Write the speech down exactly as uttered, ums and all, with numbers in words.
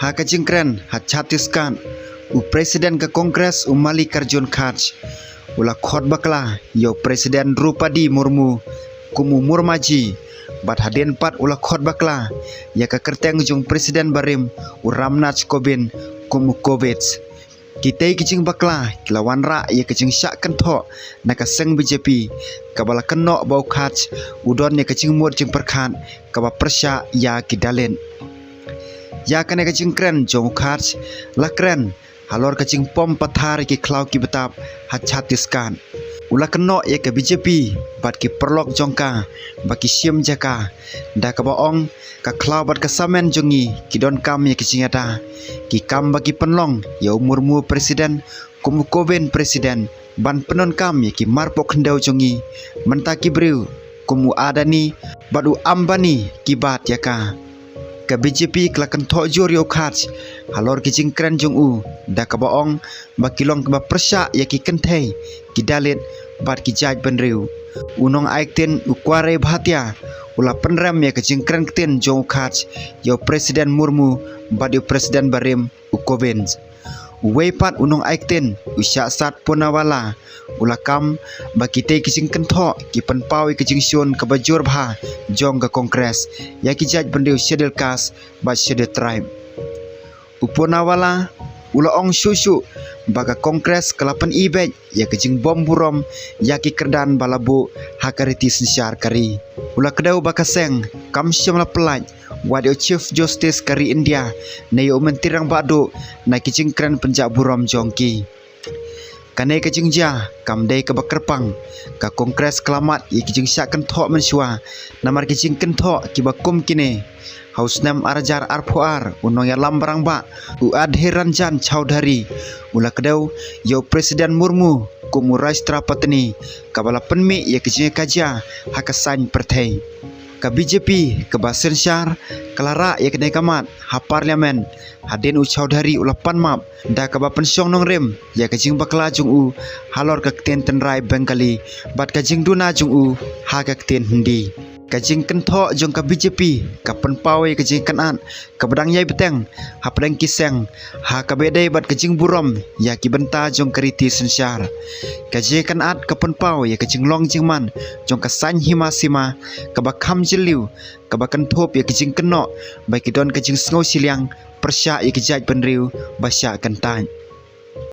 Ha ka jingkren ha Chhattisgarh, u President ka Congress u Mallikarjun Kharge u la khot bakla ïa u President Droupadi Murmu kum u Murmaji, bad hadien pat u la khot bakla ïa ka kyrteng jong President barim u Ramnath Kovind kum u Covid. Kitei ki jingbakla ki la wanrah ïa ka jingshah kynthoh na ka seng B J P, kaba la kynnoh ba u Kharge u don ïa ka jingmut jingpyrkhat kaba pyrshah ïa ki Dalit. Ïa kane ka jingkren jong u Kharge la kren halor ka jingpom pathar ïa ki khlaw ki btap ha Chhattisgarh. U la kynnoh ïa ka B J P bad ki paralok jong ka ba ki shim jaka, da kaba ong ka khlaw bad ka samen jong ngi ki donkam ïa ki jingïada, ki kam ba ki pynlong ïa u Murmu President kum u Kovind President ban pyndonkam ïa ki marpoh khyndew jong ngi, mynta ki briew kum u Adani bad u Ambani ki bat ïa ka. Ka B J P ka la kynthoh jur ïa u Kharge halor ki jingkren jong u, da kaba ong ba ki long kiba pyrshah ïa ki kynthei, ki Dalit bad ki jaitbynriew. U nongaiktien u Kuare Bhatia u la pynrem ïa ka jingkren ktien jong u Kharge ïa u President Murmu bad ïa u President barim u Kovind. Uwei pat u nongaiktien u Shahzad Poonawalla u la kam ba kitei ki jingkynthoh ki pynpaw ïa ka jingshun kaba jur bha jong ka Congress ïa ki jaitbynriew Scheduled Caste bad Scheduled Tribe. U Poonawalla u la ong shuh shuh ba ka Congress ka la pyni beit ïa ka jingbym burom ïa ki kyrdan ba la buh ha ka riti synshar ka ri. U la kdew ba ka seng kam shym la pyllait wat ïa u Chief Justice ka ri India ne ïa u Myntri Rangbah Duh na ki jingkren pynjah burom jong ki. Kane ka jingjia kam dei kaba kyrpang. Ka Congress ka la mad ïa ki jingshah kynthoh mynshuwa namar ki jingkynthoh kiba kum kine. Ha u snem ar hajar arphew ar, u nongïalam rangbah u Adhir Ranjan Chaudhary u la kdew ïa u President Murmu kum u Rashtrapati, kaba la pynmih ïa ka jingïakajia ha ka saiñ pyrthei. Ka B J P kaba synshar ka la rah ïa kane ka mat ha Parliament, hadien u Chaudhary u la pan map, da kaba pynshong nongrim ïa ka jingbakla jong u halor ka ktien tynrai Bengali bad ka jingduna jong u ha ka ktien Hindi. Ka jingkynthoh jong ka B J P ka pynpaw ïa ka jingkynad kaba dang ïai bteng hapdeng ki seng, ha kaba ïadei bad ka jingburom ïa ki bynta jong ka riti synshar. Ka jingkynad ka pynpaw ïa ka jinglong jingman jong ka saiñ hima sima kaba kham jylliew, kaba kynthup ïa ka jingkynnoh ba ki don ka jingsngew shiliang pyrshah ïa ki jaitbynriew ba shah kyntait.